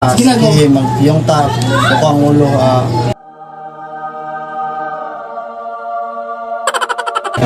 Ginagawa. Sige, yung ta, ako ang ulo,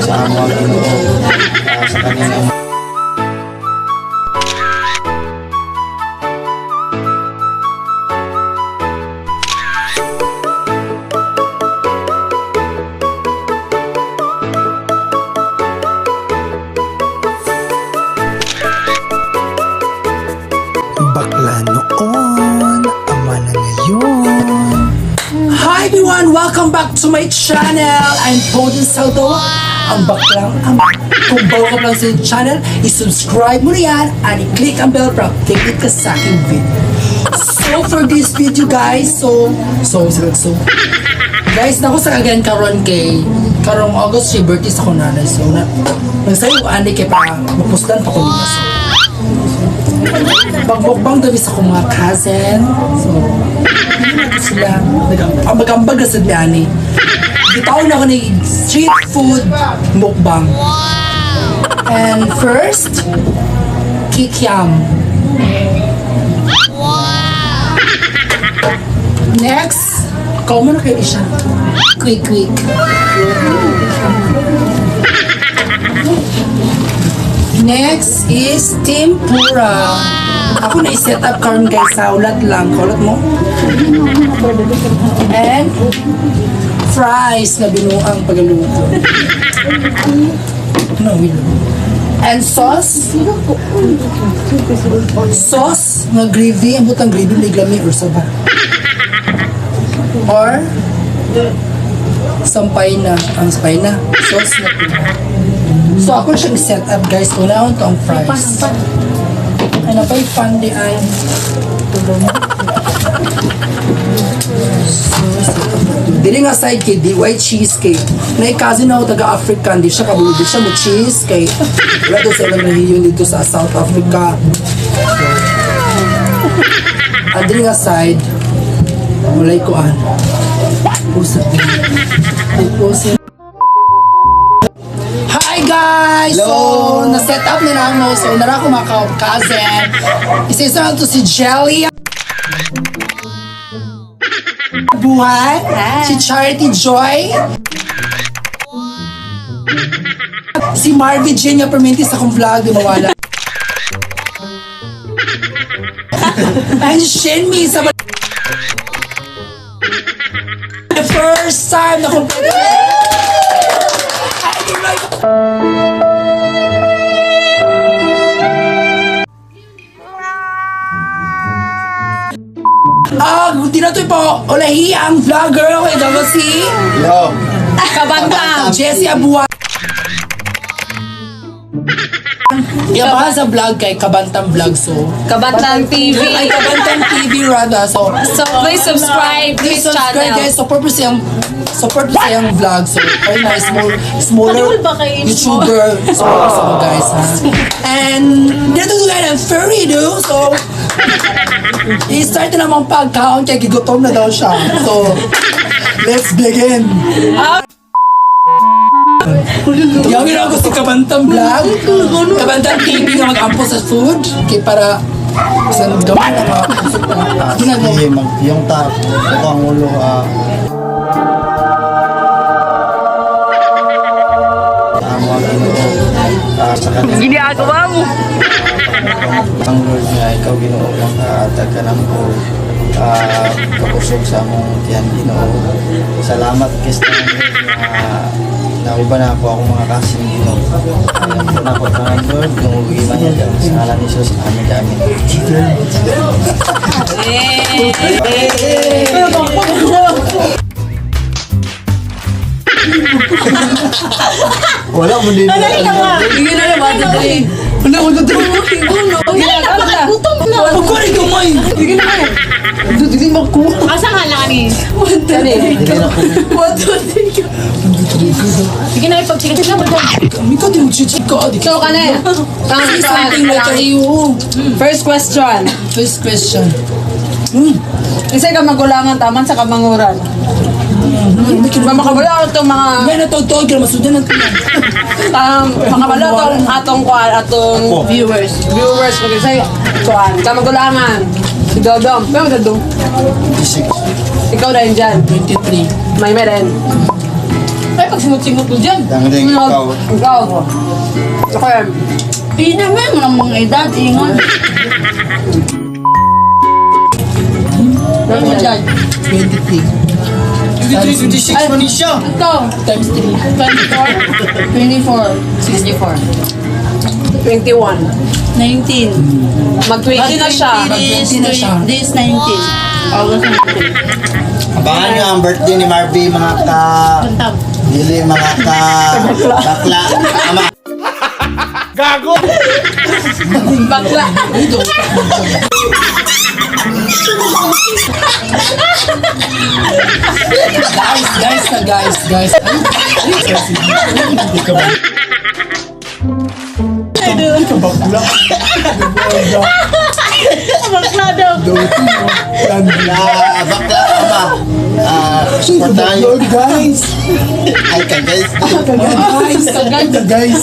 sa amo ang Ginoo, sa kanyang Bakla noon, ama na ngayon. Hi everyone! Welcome back to my channel! I'm Poden Saldo, ang baklang ama. Kung bago ka pa lang sa channel, i-subscribe mo na yan and i-click ang bell para updated ka sa aking video. So for this video guys, so, guys, naku sa kagayan karon kay karong August si birthday sa akong nanay. So na, nagsayo ani kay pa mapuslan pa ko niya. So, pagmukbang gabi sa akong mga cousin. So, hindi na ko sila. Magambag na sa ani. Gitawag na ako ni street food mukbang. And first, kikiam. Next, common na kayo siya. Quick, quick. Next is tempura. Ako na i-set up karon guys sa ulat lang. Kaulat mo. And fries na binuang pagaluto. No, will. And sauce. Sauce nga gravy. Ang butang gravy may glami or saba. Or sampay na. Ang sampay na. Sauce na po. So ako siyang set up guys. Una to ang fries. Ay napay pan di ay. Dili nga side kay di white cheesecake. Na cousin ako taga African, di siya kabulo, di siya mo cheesecake. Wala to sa ilang rehiyon dito sa South Africa. So, dili nga side, walay kuan. Usap din. Usap. Hi guys! Hello! So, na-set up na namo. So, nara ko mga cousin. Isa-isa lang to si Jelly. Buhay. Si Charity Joy. Si Marvin Jane nga perminti sa akong vlog. Di mawala. And Shinmi sa the first time na kumpleto. Ay, di ba? Ah, di na ito po. Ulahi ang vlogger. Okay, dapat si Hello. Kabantang! Jessie Abuan. Yabahan sa vlog kay Kabantang Vlog. So, Kabantang TV! ay Kabantang TV rather. So, So please subscribe to please his subscribe channel. guys. Support po siyang vlog. So, very nice small smaller YouTuber. Support sa guys ha. And dito to guys ang furry do. So, i-start na namang pagkaon kaya gigutom na daw siya. So, let's begin. Yung ginawa ko si Kabantang Vlog. Kabantang TV nga mag-ampo sa food. Kaya para sa gamay na mga ginagawa. Sige, yung ta, ako ang ulo, sa amo ang Ginoo, sa kanyang Ginagawa mo! ang Lord nga ikaw Ginoo makaatag ka namo kakusog sa among tiyan Ginoo. Salamat kay sa Lord nga nauban na ako akong mga kasin Ginoo. Alam ko na ako tanan Lord, dungog man niya sa ngalan ni Jesus. Amen. Amen. Wala mo din. Hindi na naman, dali. Ano ko dito? Pagkari gamay. Hindi na. Hindi makuha. Asa nga lang ni? Hindi na ko. 1, 2, 3. Sige na, ipagsikat na. Kami ka din chichika. So ka na eh. Say something like you. First question. First question. Isa ka magulangan taman sa kamanguran. Ba makabalo itong mga May natawag ka masudan ng tiyan. Makabalo atong atong kuan atong Ako. viewers. Viewers kung isa kuan kamagulangan. Si Dodong. Pero Dodong. 26. Ikaw na yun dyan. 23. May meron. Ay, pag singot-singot mo dyan. Dangdeng ikaw. Ikaw. Okay. Pina mo ng mga edad, ingon. Meron dyan. 23. 23, 26 man siya. Ikaw, Times 3. 24. 24. 24. 21. 19. Mag-20 na siya. This, Mag-20 na siya. This 19. August 19. Abangan nyo ang birthday ni Marvy, mga ka... Dili, mga ka... Bakla. Ama. Bakla. Guys, guys na guys, guys. Ay, ay, hindi ka ba? Hindi ka bakla. Bakla daw. Ah, bakla, ama. Ah, supportahan nyo. Guys. Ay, ka guys. Guys, guys. Guys.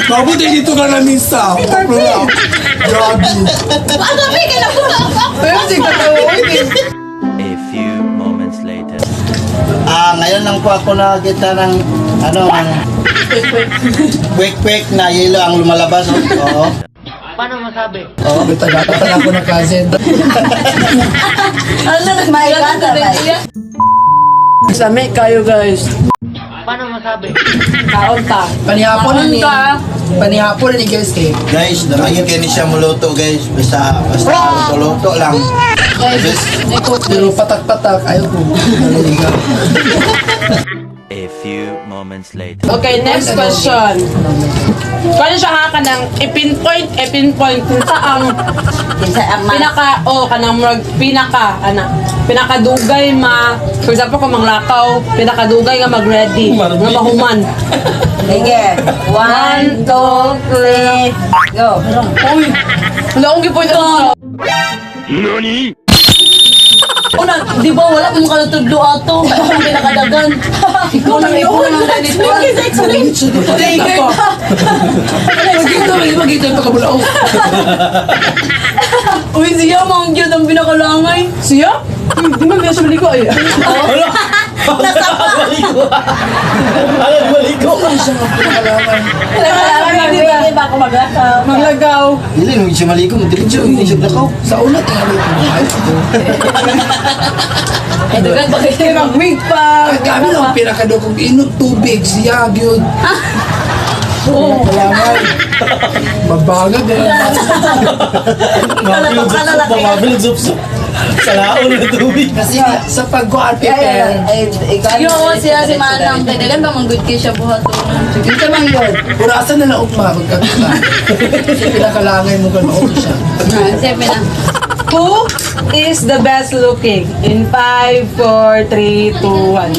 Mabuti dito ka na misa. Grabe. Pero si Katawa. A few moments later. Ah, ngayon lang po ako nakakita ng ano, ng quick-quick na yelo ang lumalabas. Oo. Oo, taga ko na cousin. Ano, nagmaikan na ba? Sami kayo guys. Paano masabi? Kaon ta. Panihapon na ni. Kaon ta. Panihapon na ni guys kay. Guys, damagin kayo ni siya muluto, guys. Basta, basta luto-luto lang. Guys, Pero patak-patak, ayaw ko. Naliligaw. A few moments later. Okay, next question. Paano siya ha ka ng ipinpoint, ipinpoint kung saan Kinsa ang ma- pinaka, oh, kanang murag pinaka, ana, pinakadugay ma, for example, kung manglakaw, pinakadugay nga mag-ready, nga mahuman. Sige. One, two, three, go. Uy, wala akong gipoint ano. Nani? Una, di ba wala kong kalutudlo ato? Kaya akong pinakadagan. Ikaw lang, ikaw lang ganito. Trigger pa. Magkita, magkita yung pagkabulao. Uy, siya, mga yun ang pinakalangay. Siya? Uy, di man siya maligo ay. Pinakalangan, di ba? Ba ako maglakaw? Maglagaw. Dili, nung siya maligo, diretso, hindi siya blakaw. Sa una, tingali ko. Ay, dagan ba kayo? Kaya mag-wig pa. Ang kami lang pinakadugong inom tubig, siya, gyud. Oo. Kalamay. Mabangag eh. Kasi, Sa pag-go prepare. Ay, ikaw. Yo, siya si Manang. Kay dagan ba manggod kayo siya buhat? Sige, sa mang yun. Urasan na lang ugma pagkakita. Kasi pinakalangay mo ka okay siya. Siyempre na. Who is the best looking? In 5, 4, 3, 2, 1.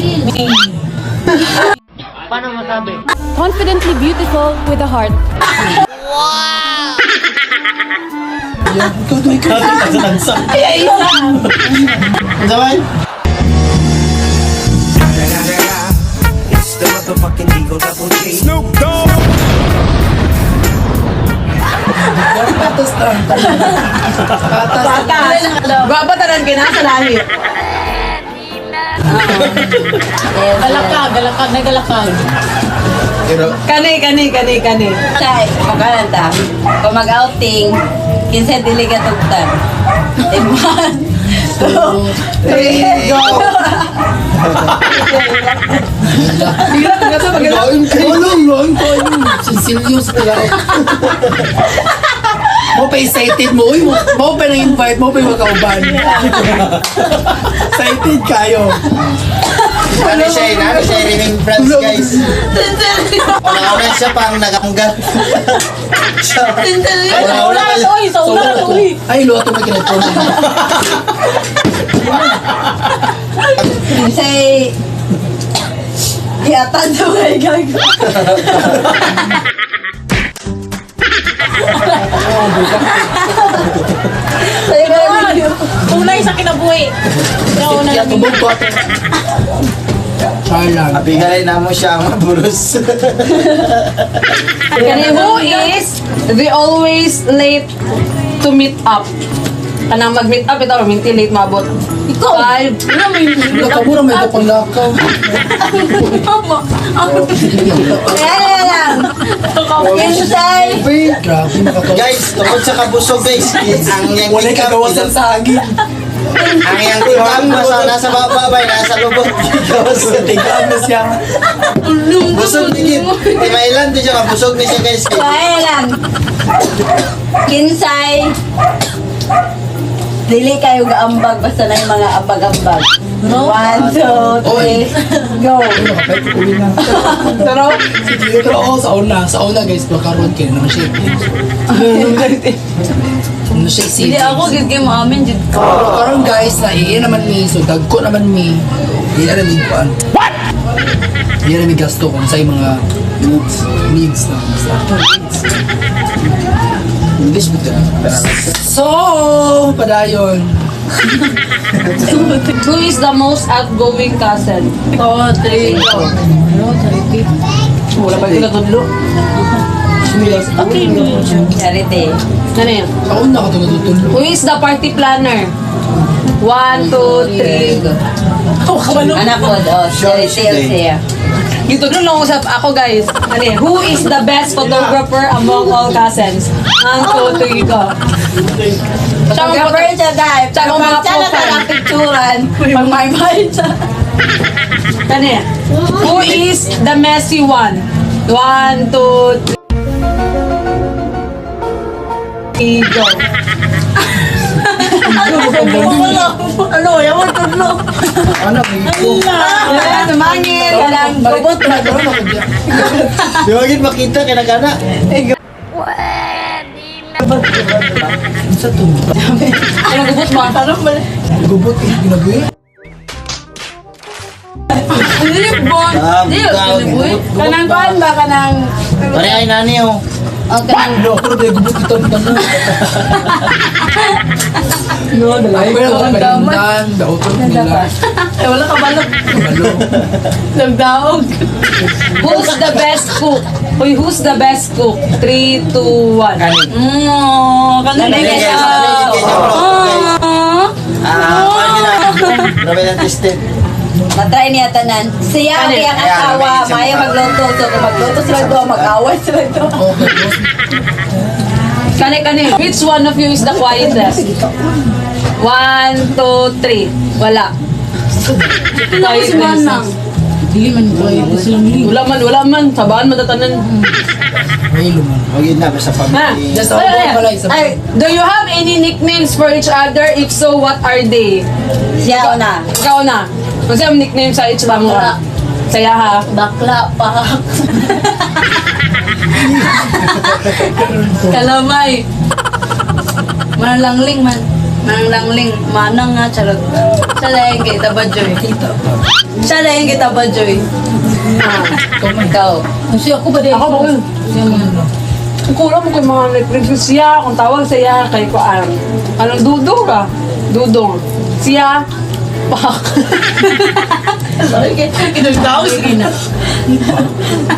Confidently beautiful with a heart. Yan, ikaw doon, ikaw. sabay. Patas na. Patas. Patas. Gwapa tanan kay nasa lahi. Galakag, galakag, nagalakag. Pero, Kani, kani, kani, kani. Say, pagkalan ta. Kung mag-outing, kinsa dili ka tugtan. In one, two, three, go! Bigla, bigla sa pagkala. Lain kayo. Walang lain kayo. Sincilio sa talaga. Mo pa excited mo. Uy, mo pa na-invite. Mo pa yung makauban. Excited kayo. ano siya, remembrance, guys. Una-una siya pang nagangga. Una-una pa Uy, sa una na to, uy. Ay, luto may kinatulog. Kinsay, Iatan daw kay gago. Sa'yo Tunay sa kinabuhi. Kaya tubog ko. Charlan. Abigalay na mo siya ang maburos. Kani, who is the always late to meet up? Kanang mag-meet up, ito, minti late mabot. Ikaw. Five. Nakamura may kapang lakaw. Kaya na lang. Kinsay. Grabe, makatawa. Guys, tungkol sa kabusog guys, ang yang Wala'y tikam, kagawasan sa hangin. ang yang tikam, basta nasa baba ba, nasa lubot. Tigam na siya. Busog ni Git. Di mailan di siya kabusog ni siya guys. Kaya na lang. Kinsay. Dili kayo gaambag basta na yung mga ambag-ambag. One, two, three, go. Nakapait ko uwi na. Pero, Pero oo, sa una. Sa una guys, baka karon kayo naman siya. Ano siya Hindi savings. ako, gid kayo maamin, jud ko. Pero karon guys, na iiya naman mi, so dagko naman mi. Iya na mi kuan. What? Iya na mi gasto kung sa mga needs, needs na basta. English mo ka. So, padayon. Who is the most outgoing cousin? Two, three, go. Wala pa yung natudlo. Okay. Charity. Ano yun? Sa una ko ito natutulog. Who is the party planner? One, two, three. Ako kabalo. Anak ko, oh, Charity o siya. Gitudlo lang usap ako, guys. Ano yun? Who is the best photographer among all cousins? One, two, three, go. Photographer siya dahil. Tsaka Pero mga pag siya na profile. sa picturean, pag may siya. Ano yun? Who is the messy one? One, two, three, go. Ano, yaman tudlo. Ano, may ko. Ayan, sumangil. Kanang gubot na. Di ba gid makita kay nagana? Sa to? Ano gubot mo? Gubot eh, ginabi. Ah, Kanang kuan ba? Kanang... Pare ay nani oh. O, kanang No, pero di gubot ito ang tanan. No, dalay ko. Palindan, dautot nila. Eh, wala ka balok. Kabalo. Nagdaog. Who's the best cook? Uy, who's the best cook? 3, 2, 1. Kanang Kanang guys. Ah, paano na? Grabe ng tested. Matry niya tanan. Siya ang iyang asawa, maayo magluto. So, kung magluto sila doon, mag-away sila doon. Okay, boss. Kani, kani. Which one of you is the quietest? 1, 2, 3. Wala. Quietest. Wala man, wala man. Sabaan man tatanan. May luman. Wag yun na basta Ha? family. Just Wala, ako wala. pala isa. Ay, do you have any nicknames for each other? If so, what are they? Siya una. Ikaw na. Kasi ang nickname sa each mo. Saya ha. Bakla pa. Kalamay. Manalangling man. Manalangling. Manang nga, charot. Siya lang kita ba, Joy? Siya lang kita ba, Joy? Ikaw. Kasi ako ba din? Ako ba? Ang kulang mo kay mga nicknames. Siya, kung tawag siya, kay Kuan. Anong dudong ba? Dudong. Siya, pak.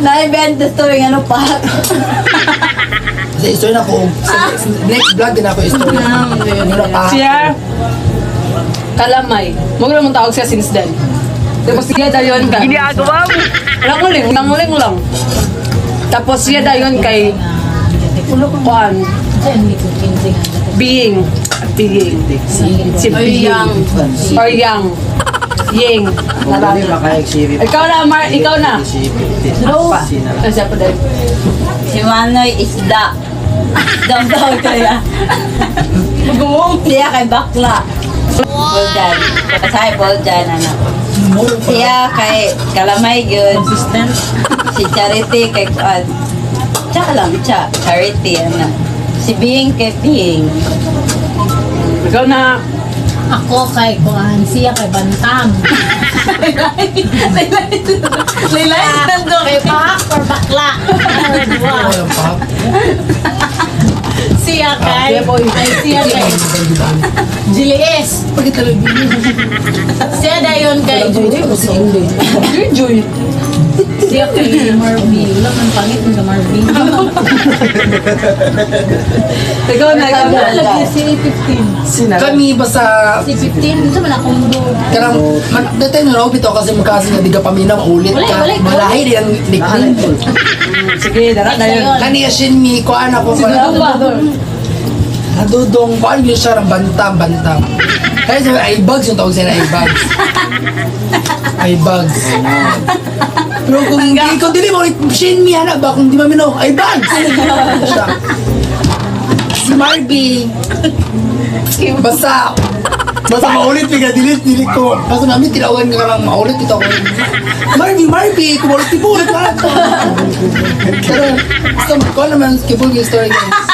Naibenta story ng ano pa. Sa story na ko. Next vlog din ako story. Ano na pa? Siya, kalamay. Huwag lang mong tawag siya since then. Tapos siya dayon ka. Ginagawa mo. Languling, languling lang. Tapos siya dayon kay Kuan. Being. Being. Si Being. Or Yang. Ying. Kung ba kaya si Ikaw na, Mar. Ikaw na. Si Ano siya pa dahil? Si Manoy isda. Damdaw kaya. Siya kay bakla. Boldan. Pasay Boldan, anak. Siya kay Kalamay gyud. Si Charity kay Kuan. Cha lang, cha. Charity, anak. Si Bing kay Bing. Ikaw na. Ako kay Kuan, siya kay Bantam. Laylay, Kay Pak or Bakla. Walang pa. Siya Kay, ay siya kay Julius. Bakit talaga? Siya dayon kay Joy Joy. Siya kay Marvin. Wala man pangit mo sa Marvin. Ikaw na, ikaw na. Lagi si 15. Kami basta Si 15, unsa man akong do. Karang, dati na bitaw kasi magkasin nga di ka paminaw, maulit Wala, ka. wala, wala. Malahi din ang nickname. Sige, dara na yun. Kaniya shin mi, kuan ako. Si Dudong ba? Nadudong, kuan yun siya ng bantam, bantam. Kaya sabi, ay bugs yung tawag sila, ay bugs. Ay bugs. Pero kung hindi, kung dili mo, shin mi, hanap ba? Kung di maminaw, ay bugs. Siya. Si Marby. Basta, basta maulit, bigla delete, delete ko. Basta namin tinawagan ka lang, maulit ito ako. Marby, Marby, kumulit, tibulit, wala to. Pero, basta, ko naman, kibul yung story guys.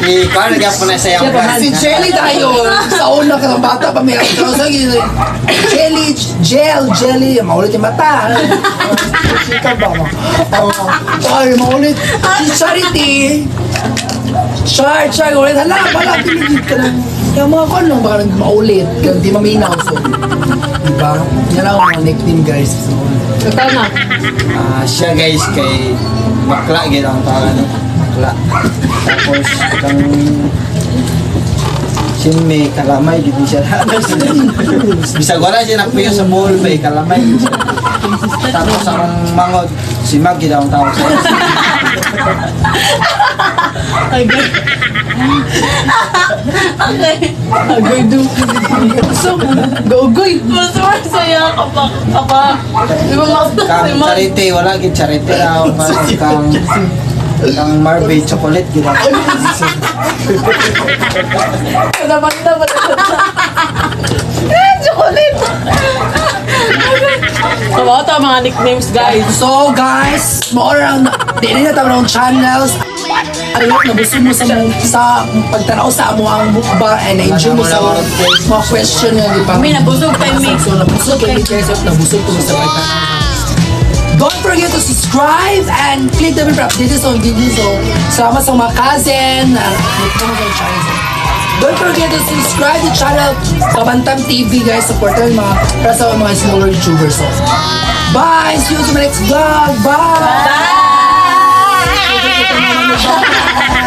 Ikaw nagyapon na sa iyang Si Jelly tayo, sa una ka ng bata pa may sa Jelly, gel, jelly, maulit yung mata. Chika ba mo? Oo. Ay, maulit. Si Charity. Char, char, ulit. Hala, wala, pinigit ka lang. Yung mga kon lang, baka maulit. Kaya di maminaw. So, diba? Yan ang mga nickname guys. So, Ikaw na. Ah, siya guys kay bakla gid ang tawag ano. Bakla. Tapos kang sin may kalamay gid ni siya. Bisag wala siya nagpuyo sa mall may kalamay gid siya. Tapos ang mangod si Mag gid ang tawag sa Agoy do. So, gaugoy. Mas masaya ka pa ka Di ba mas Kang Charity wala gid Charity raw kang kang Marvey chocolate gid ang. Kadabanda ba? Eh, chocolate! So, mga to, mga nicknames, guys. So guys, more ang dili na tawag ng channels. I hope nabusog mo sa pagtanaw sa amo ang mukbang and na-enjoy mo sa mga question nga di pa. May nabusog kay mi. So nabusog kay guys, hope nabusog ko sa pagtanaw. Don't forget to subscribe and click the bell for updates on videos. So, salamat sa mga cousin. Don't forget to subscribe to channel Kabantam TV guys. Support yung mga para sa mga smaller YouTubers. So, bye! See you to my next vlog! Bye! Bye!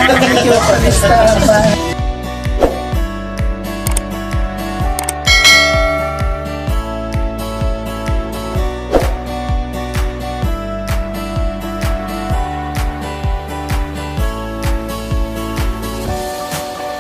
Thank you for this time. Bye!